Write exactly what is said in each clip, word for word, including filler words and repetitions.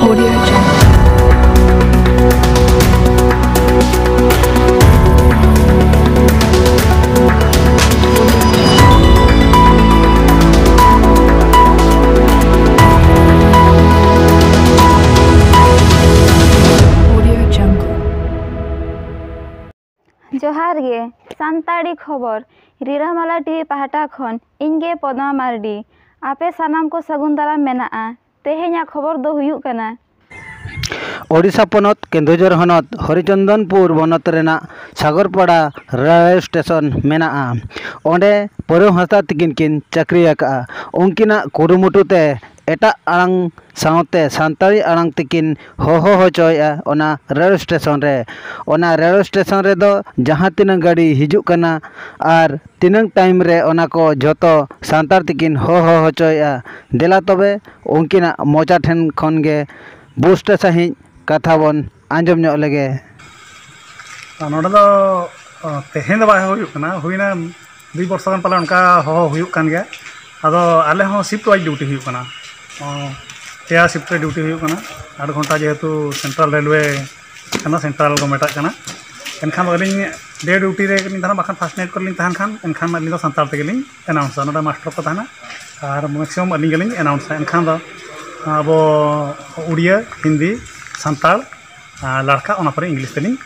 Audio Jungle. Audio Jungle. ᱡᱚᱦᱟᱨ ᱜᱮ, ᱥᱟᱱᱛᱟᱲᱤ ᱠᱷᱚᱵᱚᱨ, ᱨᱤᱨᱟᱹᱢᱟᱞᱟ ᱴᱤᱵᱷᱤ ᱯᱟᱦᱴᱟ ᱠᱷᱚᱱ ᱤᱧ ᱜᱮ ᱯᱚᱫᱢᱟ ᱢᱟᱨᱰᱤ᱾ ᱟᱯᱮ ᱥᱟᱱᱟᱢ ᱠᱚ ᱥᱟᱹᱜᱩᱱ ᱫᱟᱨᱟᱢ ᱢᱮᱱᱟᱜᱼᱟ᱾ ᱛᱮᱦᱮᱧᱟᱜ ᱠᱷᱚᱵᱚᱨ ᱫᱚ ᱦᱩᱭᱩᱜ ᱠᱟᱱᱟ, ᱳᱰᱤᱥᱟ ᱯᱚᱱᱚᱛ ᱠᱮᱱᱫᱩᱡᱷᱚᱨ ᱦᱚᱱᱚᱛ ᱦᱚᱨᱤᱪᱚᱱᱫᱚᱱᱯᱩᱨ ᱵᱚᱱᱚᱛ ᱨᱮᱱᱟᱜ ᱥᱟᱜᱚᱨᱯᱟᱲᱟ ᱨᱮᱞᱣᱮ ᱥᱴᱮᱥᱚᱱ ᱢᱮᱱᱟᱜᱼᱟ᱾ ᱚᱸᱰᱮ ᱯᱟᱹᱨᱟᱹᱢ ᱦᱟᱸᱥᱫᱟ ᱛᱤᱠᱤᱱ ᱠᱤᱱ ᱪᱟᱹᱠᱨᱤ ᱟᱠᱟᱫᱼᱟ᱾ ᱩᱱᱠᱤᱱᱟᱜ ᱠᱩᱨᱩᱢᱩᱴᱩ ᱛᱮ ᱮᱴᱟᱜ ᱟᱲᱟᱝ ᱥᱟᱶᱛᱮ ᱥᱟᱱᱛᱟᱲᱤ ᱟᱲᱟᱝ ᱛᱮᱠᱤᱱ ᱦᱚᱦᱚ ᱦᱚᱪᱚᱭᱮᱫᱼᱟ ᱚᱱᱟ ᱨᱮᱞ ᱥᱴᱮᱥᱚᱱ ᱨᱮ᱾ ᱚᱱᱟ ᱨᱮᱞ ᱥᱴᱮᱥᱚᱱ ᱨᱮᱫᱚ ᱡᱟᱦᱟᱸ ᱛᱤᱱᱟᱹᱜ ᱜᱟᱹᱰᱤ ᱦᱤᱡᱩᱜ ᱠᱟᱱᱟ ᱟᱨ ᱛᱤᱱᱟᱹᱜ ᱴᱟᱭᱤᱢ ᱨᱮ, ᱚᱱᱟ ᱠᱚ ᱡᱷᱚᱛᱚ ᱥᱟᱱᱛᱟᱲ ᱛᱮᱠᱤᱱ ᱦᱚᱦᱚ ᱦᱚᱪᱚᱭᱮᱫᱼᱟ᱾ ᱫᱮᱞᱟ ᱛᱚᱵᱮ ᱩᱱᱠᱤᱱᱟᱜ ᱢᱚᱪᱟ ᱴᱷᱮᱱ ᱠᱷᱚᱱ ᱜᱮ ᱵᱩᱥᱴᱟᱹ ᱥᱟᱺᱦᱤᱡ ᱠᱟᱛᱷᱟ ᱵᱚᱱ ᱟᱸᱡᱚᱢ ᱧᱚᱜ ᱞᱮᱜᱮ᱾ ᱟᱨ ᱱᱚᱰᱮ ᱫᱚ, ᱚ, ᱛᱮᱦᱮᱧ ᱫᱚ ᱵᱟᱭ ᱦᱚᱦᱚ ᱦᱩᱭᱩᱜ ᱠᱟᱱᱟ, ᱦᱩᱭᱱᱟ ᱫᱩᱭ ᱵᱚᱨᱥᱚ ᱜᱟᱱ ᱯᱟᱞᱮ ᱚᱱᱠᱟ ᱦᱚᱦᱚ ᱦᱩᱭᱩᱜ ᱠᱟᱱ ᱜᱮᱭᱟ᱾ ᱟᱫᱚ ᱟᱞᱮ ᱦᱚᱸ ᱥᱤᱯᱴ ᱣᱟᱭᱤᱡ ᱰᱤᱭᱩᱴᱤ ᱦᱩᱭᱩᱜ ᱠᱟᱱᱟ, ᱚ, ᱯᱮᱭᱟ ᱥᱤᱯᱴ ᱨᱮ ᱰᱤᱭᱩᱴᱤ ᱦᱩᱭᱩᱜ ᱠᱟᱱᱟ᱾ ᱟᱴ ᱜᱷᱚᱱᱴᱟ ᱡᱮᱦᱮᱛᱩ ᱥᱮᱱᱴᱨᱟᱞ ᱨᱮᱞᱣᱮ ᱠᱟᱱᱟ, ᱥᱮᱱᱴᱨᱟᱞ ᱠᱚ ᱢᱮᱛᱟᱜ ᱠᱟᱱᱟ᱾ ᱮᱱᱠᱷᱟᱱ ᱫᱚ ᱟᱹᱞᱤᱧ ᱰᱮ ᱰᱤᱭᱩᱴᱤ ᱨᱮ ᱞᱤᱧ ᱛᱟᱦᱮᱱᱟ, ᱵᱟᱠᱷᱟᱱ ᱯᱷᱟᱥᱴ ᱱᱟᱭᱤᱴ ᱠᱚᱨᱮ ᱞᱤᱧ ᱛᱟᱦᱮᱱ ᱠᱷᱟᱱ, ᱮᱱᱠᱷᱟᱱ ᱟᱹᱞᱤᱧ ᱫᱚ ᱥᱟᱱᱛᱟᱲ ᱛᱮᱜᱮ ᱞᱤᱧ ᱮᱱᱟᱣᱩᱱᱥᱟ᱾ ᱱᱚᱰᱮ ᱢᱟᱥᱴᱟᱨ ᱠᱚ ᱛᱟᱦᱮᱱᱟ ᱟᱨ ᱢᱮᱠᱥᱤᱢᱟᱢ ᱟᱹᱞᱤᱧ ᱜᱮᱞᱤᱧ ᱮᱱᱟᱣᱩᱱᱥᱟ᱾ ᱮᱱᱠᱷᱟᱱ ᱫᱚ ᱟᱵᱚ ᱩᱲᱤᱭᱟᱹ, ᱦᱤᱱᱫᱤ, ᱥᱟᱱᱛᱟᱲ, ᱟᱨ ᱞᱟᱲᱠᱟ, ᱚᱱᱟ ᱯᱚᱨᱮ ᱤᱝᱞᱤᱥ ᱛᱮᱞᱤᱧ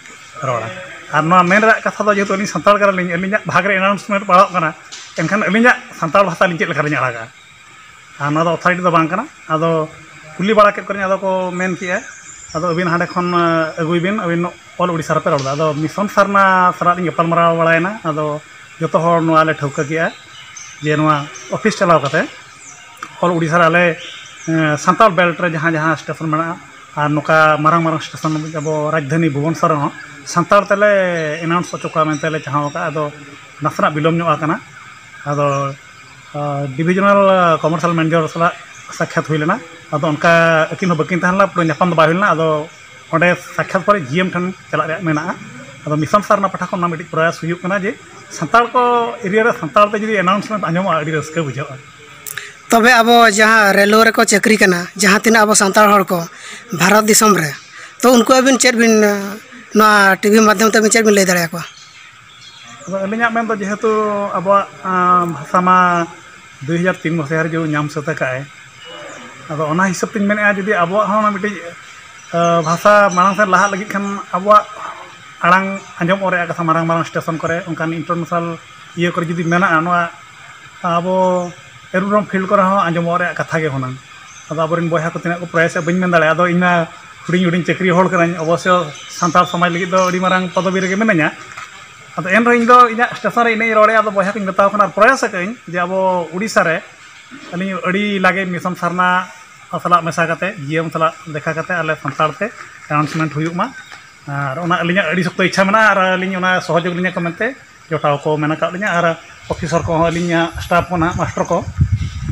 ᱨᱚᱲᱟ᱾ ᱟᱨ ᱱᱚᱣᱟ ᱢᱮᱱ ᱨᱮᱭᱟᱜ ᱠᱟᱛᱷᱟ ᱫᱚ, ᱡᱮᱦᱮᱛᱩ ᱟᱹᱞᱤᱧ ᱥᱟᱱᱛᱟᱲ ᱠᱟᱱᱟᱞᱤᱧ, ᱟᱹᱞᱤᱧᱟᱜ ᱵᱷᱟᱜᱽ ᱨᱮ ᱮᱱᱟᱣᱩᱱᱥᱢᱮᱱᱴ ᱯᱟᱲᱟᱜ ᱠᱟᱱᱟ, ᱮᱱᱠᱷᱟᱱ ᱟᱹᱞᱤᱧᱟᱜ ᱥᱟᱱᱛᱟᱲ ᱵᱷᱟᱥᱟ ᱟᱹᱞᱤᱧ ᱪᱮᱫ ᱞᱮᱠᱟ ᱞᱤᱧ ᱟᱲᱟᱜᱟ? ᱟᱨ ᱱᱚᱣᱟ ᱫᱚ ᱚᱛᱷᱚᱨᱤᱴᱤ ᱫᱚ ᱵᱟᱝ ᱠᱟᱱᱟ᱾ ᱟᱫᱚ ᱠᱩᱞᱤ ᱵᱟᱲᱟ ᱠᱮᱫ ᱠᱚᱣᱟᱞᱤᱧ, ᱟᱫᱚ ᱠᱚ ᱢᱮᱱ ᱠᱮᱜᱼᱟ, "ᱟᱫᱚ ᱟᱹᱵᱤᱱ ᱦᱟᱸᱰᱮ ᱠᱷᱚᱱ, ᱟᱹᱜᱩᱭ ᱵᱤᱱ, ᱟᱹᱵᱤᱱ ᱚᱞ ᱩᱲᱤᱥᱥᱟ ᱨᱮᱯᱮ ᱨᱚᱲ ᱮᱫᱟ᱾" ᱟᱫᱚ ᱢᱤᱥᱚᱱ ᱥᱟᱨᱱᱟ ᱥᱟᱞᱟᱜ ᱞᱤᱧ ᱜᱟᱯᱟᱞᱢᱟᱨᱟᱣ ᱵᱟᱲᱟᱭᱮᱱᱟ᱾ ᱟᱫᱚ ᱡᱚᱛᱚ ᱦᱚᱲ ᱱᱚᱣᱟ ᱞᱮ ᱴᱷᱟᱹᱣᱠᱟᱹ ᱠᱮᱜᱼᱟ ᱡᱮ ᱱᱚᱣᱟ ᱚᱯᱷᱤᱥ ᱪᱟᱞᱟᱣ ᱠᱟᱛᱮ ᱚᱞ ᱩᱲᱤᱥᱥᱟ ᱨᱮ ᱟᱞᱮ, ᱮᱸ, ᱥᱟᱱᱛᱟᱲ ᱵᱮᱞᱴ ᱨᱮ ᱡᱟᱦᱟᱸ ᱡᱟᱦᱟᱸ ᱥᱴᱮᱥᱚᱱ ᱢᱮᱱᱟᱜᱼᱟ, ᱟᱨ ᱱᱚᱝᱠᱟ ᱢᱟᱨᱟᱝ ᱢᱟᱨᱟᱝ ᱥᱴᱮᱥᱚᱱ ᱟᱵᱚ ᱨᱟᱡᱽᱫᱷᱟᱱᱤ ᱵᱷᱩᱵᱚᱱᱮᱥᱚᱨ ᱨᱮᱦᱚᱸ ᱥᱟᱱᱛᱟᱲ ᱛᱮᱞᱮ ᱮᱱᱟᱣᱩᱱᱥ ᱦᱚᱪᱚ ᱠᱚᱣᱟ ᱢᱮᱱᱛᱮ ᱞᱮ ᱪᱟᱦᱟᱣ ᱟᱠᱟᱫᱼᱟ᱾ ᱟᱫᱚ ᱱᱟᱥᱮᱱᱟᱜ ᱵᱤᱞᱚᱢ ᱧᱚᱜ ᱟᱠᱟᱱᱟ᱾ ᱟᱫᱚ, ᱟ, ᱰᱤᱵᱷᱤᱡᱚᱱᱟᱞ, ᱟ, ᱠᱚᱢᱟᱨᱥᱤᱭᱟᱞ ᱢᱮᱱᱮᱡᱟᱨ ᱥᱟᱞᱟᱜ ᱥᱟᱠᱠᱷᱟᱛ ᱦᱩᱭ ᱞᱮᱱᱟ᱾ ᱟᱫᱚ ᱚᱱᱠᱟ ᱟᱹᱠᱤᱱ ᱦᱚᱸ ᱵᱟᱹᱠᱤᱱ ᱛᱟᱦᱮᱸ ᱞᱮᱱᱟ, ᱯᱩᱨᱟᱹ ᱧᱟᱯᱟᱢ ᱫᱚ ᱵᱟᱭ ᱦᱩᱭ ᱞᱮᱱᱟ᱾ ᱟᱫᱚ ᱚᱸᱰᱮ ᱥᱟᱠᱠᱷᱟᱛ ᱯᱚᱨᱮ ᱡᱤ ᱮᱢ ᱴᱷᱮᱱ ᱪᱟᱞᱟᱜ ᱨᱮᱭᱟᱜ ᱢᱮᱱᱟᱜᱼᱟ᱾ ᱟᱫᱚ ᱢᱤᱥᱚᱱ ᱥᱟᱨᱱᱟ ᱯᱟᱦᱴᱟ ᱠᱷᱚᱱ ᱚᱱᱟ ᱢᱤᱫᱴᱤᱡ ᱯᱨᱚᱭᱟᱥ ᱦᱩᱭᱩᱜ ᱠᱟᱱᱟ ᱡᱮ ᱥᱟᱱᱛᱟᱲ ᱠᱚ ᱮᱨᱤᱭᱟ ᱨᱮ ᱥᱟᱱᱛᱟᱲ ᱛᱮ ᱡᱩᱫᱤ ᱮᱱᱟᱣᱩᱱᱥᱢᱮᱱᱴ ᱟᱸᱡᱚᱢᱚᱜᱼᱟ, ᱟᱹᱰᱤ ᱨᱟᱹᱥᱠᱟᱹ ᱵᱩᱡᱷᱟᱹᱜᱼᱟ᱾ ᱛᱚᱵᱮ ᱟᱵᱚ ᱡᱟᱦᱟᱸ ᱨᱮᱞᱣᱮ ᱨᱮᱠᱚ ᱪᱟᱹᱠᱨᱤ ᱠᱟᱱᱟ, ᱡᱟᱦᱟᱸ ᱛᱤᱱᱟᱹᱜ ᱟᱵᱚ ᱥᱟᱱᱛᱟᱲ ᱦᱚᱲ ᱠᱚ ᱵᱷᱟᱨᱚᱛ ᱫᱤᱥᱚᱢ ᱨᱮ, ᱛᱚ ᱩᱱᱠᱩ ᱟᱹᱵᱤᱱ ᱪᱮᱫ ᱵᱤᱱ, ᱱᱚᱣᱟ ᱴᱤᱵᱷᱤ ᱢᱟᱫᱽᱫᱷᱚᱢ ᱛᱮ ᱟᱹᱵᱤᱱ ᱪᱮᱫ ᱵᱤᱱ ᱞᱟᱹᱭ ᱫᱟᱲᱮᱭᱟᱠᱚᱣᱟ? ᱟᱫᱚ ᱟᱹᱞᱤᱧᱟᱜ ᱢᱮᱱ ᱫᱚ, ᱡᱮᱦᱮᱛᱩ ᱟᱵᱚᱣᱟᱜ, ᱟᱸ, ᱵᱷᱟᱥᱟ ᱢᱟ ᱫᱩᱭ ᱦᱟᱡᱟᱨ ᱛᱤᱱ ᱢᱟᱥᱮ ᱦᱟᱹᱨᱤᱡ ᱧᱟᱢ ᱥᱟᱹᱛ ᱟᱠᱟᱫ ᱟᱭ, ᱟᱫᱚ ᱚᱱᱟ ᱦᱤᱥᱟᱹᱵ ᱛᱤᱧ ᱢᱮᱱᱮᱫᱼᱟ, ᱡᱩᱫᱤ ᱟᱵᱚᱣᱟᱜ ᱦᱚᱸ ᱚᱱᱟ ᱢᱤᱫᱴᱤᱡ, ᱟᱸ, ᱵᱷᱟᱥᱟ ᱢᱟᱲᱟᱝ ᱥᱮᱫ ᱞᱟᱦᱟᱜ ᱞᱟᱹᱜᱤᱫ ᱠᱷᱟᱱ, ᱟᱵᱚᱣᱟᱜ ᱟᱲᱟᱝ ᱟᱸᱡᱚᱢᱚᱜ ᱨᱮᱭᱟᱜ ᱠᱟᱛᱷᱟ, ᱢᱟᱨᱟᱝ ᱢᱟᱨᱟᱝ ᱥᱴᱮᱥᱚᱱ ᱠᱚᱨᱮ, ᱚᱱᱠᱟᱱ ᱤᱱᱴᱟᱨᱱᱮᱥᱱᱟᱞ ᱤᱭᱟᱹ ᱠᱚᱨᱮ ᱡᱩᱫᱤ ᱢᱮᱱᱟᱜᱼᱟ, ᱱᱚᱣᱟ ᱟᱵᱚ ᱮᱨᱩᱰᱨᱚᱢ ᱯᱷᱤᱞᱰ ᱠᱚᱨᱮ ᱦᱚᱸ ᱟᱸᱡᱚᱢᱚᱜ ᱨᱮᱭᱟᱜ ᱠᱟᱛᱷᱟ ᱜᱮ ᱦᱩᱱᱟᱹᱝ᱾ ᱟᱫᱚ ᱟᱵᱚᱨᱮᱱ ᱵᱚᱭᱦᱟ ᱠᱚ ᱛᱤᱱᱟᱹᱜ ᱠᱚ ᱯᱨᱚᱭᱟᱥᱮᱫ ᱵᱟᱹᱧ ᱢᱮᱱ ᱫᱟᱲᱮᱭᱟᱜᱼᱟ᱾ ᱟᱫᱚ ᱤᱧ ᱢᱟ ᱦᱩᱰᱤᱧ ᱦᱩᱰᱤᱧ ᱪᱟᱹᱠᱨᱤ ᱦᱚᱲ ᱠᱟᱹᱱᱟᱹᱧ, ᱚᱵᱚᱥᱥᱚ ᱥᱟᱱᱛᱟᱲ ᱥᱚᱢᱟᱡᱽ ᱞᱟᱹᱜᱤᱫ ᱫᱚ ᱟᱹᱰᱤ ᱢᱟᱨᱟᱝ ᱯᱚᱫᱚᱵᱤ ᱨᱮᱜᱮ ᱢᱤᱱᱟᱹᱧᱟ᱾ ᱟᱫᱚ ᱮᱱ ᱨᱮᱦᱚᱸ ᱤᱧ ᱫᱚ ᱥᱴᱮᱥᱚᱱ ᱨᱮ ᱤᱱᱟᱹᱧ ᱨᱚᱲᱮᱫᱼᱟ᱾ ᱟᱫᱚ ᱵᱚᱭᱦᱟ ᱠᱚᱧ ᱢᱮᱛᱟᱣ ᱠᱟᱱᱟ, ᱟᱨ ᱯᱨᱚᱭᱟᱥ ᱟᱠᱟᱫᱟᱹᱧ ᱡᱮ ᱟᱵᱚ ᱩᱲᱤᱥᱥᱟ ᱨᱮ ᱟᱹᱞᱤᱧ ᱟᱹᱰᱤ ᱞᱟᱜᱮ ᱢᱤᱥᱚᱱ ᱥᱟᱨᱱᱟ ᱥᱟᱞᱟᱜ ᱢᱮᱥᱟ ᱠᱟᱛᱮ, ᱡᱤ ᱮᱢ ᱥᱟᱞᱟᱜ ᱫᱮᱠᱷᱟ ᱠᱟᱛᱮ ᱟᱞᱮ ᱥᱟᱱᱛᱟᱲ ᱛᱮ ᱮᱱᱟᱣᱩᱱᱥᱢᱮᱱᱴ ᱦᱩᱭᱩᱜ ᱢᱟ᱾ ᱟᱨ ᱚᱱᱟ ᱟᱹᱞᱤᱧᱟᱜ ᱟᱹᱰᱤ ᱥᱚᱠᱛᱚ ᱤᱪᱪᱷᱟ ᱢᱮᱱᱟᱜᱼᱟ, ᱟᱨ ᱟᱹᱞᱤᱧ ᱚᱱᱟ ᱥᱚᱦᱚᱡᱳᱜᱽ ᱞᱤᱧᱟ ᱠᱚ ᱢᱮᱱᱛᱮ ᱡᱚᱴᱟᱣ ᱠᱚ ᱢᱮᱱ ᱟᱠᱟᱫ ᱞᱤᱧᱟ, ᱟᱨ ᱚᱯᱷᱤᱥᱟᱨ ᱠᱚᱦᱚᱸ, ᱟᱹᱞᱤᱧᱟᱜ ᱥᱴᱟᱯ ᱠᱚ ᱱᱟᱦᱟᱜ, ᱢᱟᱥᱴᱟᱨ ᱠᱚ,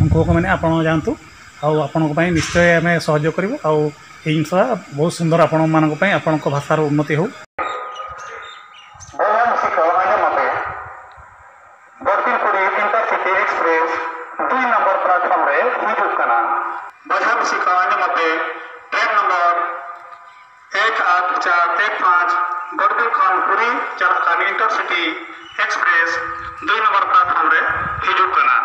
ᱩᱱᱠᱩ ᱦᱚᱸᱠᱚ ᱢᱮᱱᱮᱫᱼᱟ, ଆପଣ ଯାଆନ୍ତୁ, ଆଉ ଆପଣଙ୍କ ପାଇଁ ନିଶ୍ଚୟ ଆମେ ସହଯୋଗ କରିବୁ। ଆଉ ଏଇ ଜିନିଷ ବହୁତ ସୁନ୍ଦର, ଆପଣମାନଙ୍କ ପାଇଁ, ଆପଣଙ୍କ ଭାଷାର ଉନ୍ନତି ହଉ। ବଢ଼ିଆ ମୂଷିକ ᱟᱸᱡᱚᱢ ᱟᱯᱮ, ᱵᱚᱨᱫᱤᱞ ᱯᱩᱨᱤ ᱤᱱᱴᱟᱨᱥᱤᱴᱤ ᱮᱠᱥᱯᱨᱮᱥ ᱫᱩᱭ ᱱᱚᱢᱵᱚᱨ ᱯᱞᱟᱴᱯᱷᱚᱨᱢ ᱨᱮ ᱦᱤᱡᱩᱜ ᱠᱟᱱᱟ᱾ ᱵᱚᱡᱷᱟ ᱢᱩᱥᱤᱠᱟ ᱟᱸᱡᱚᱢ ᱟᱯᱮ, ᱴᱨᱮᱱ ᱱᱚᱢᱵᱚᱨ ᱮᱠ ᱟᱴ ᱪᱟᱨ ᱮᱠ ᱯᱟᱸᱪ ᱵᱚᱨᱫᱤᱞ ᱠᱷᱚᱱ ᱯᱩᱨᱤ ᱪᱟᱞᱟᱜ ᱠᱟᱱ ᱤᱱᱴᱟᱨᱥᱤᱴᱤ ᱮᱠᱥᱯᱨᱮᱥ ᱫᱩᱭ ᱱᱚᱢᱵᱚᱨ ᱯᱞᱟᱴᱯᱷᱚᱨᱢ ᱨᱮ ᱦᱤᱡᱩᱜ ᱠᱟᱱᱟ᱾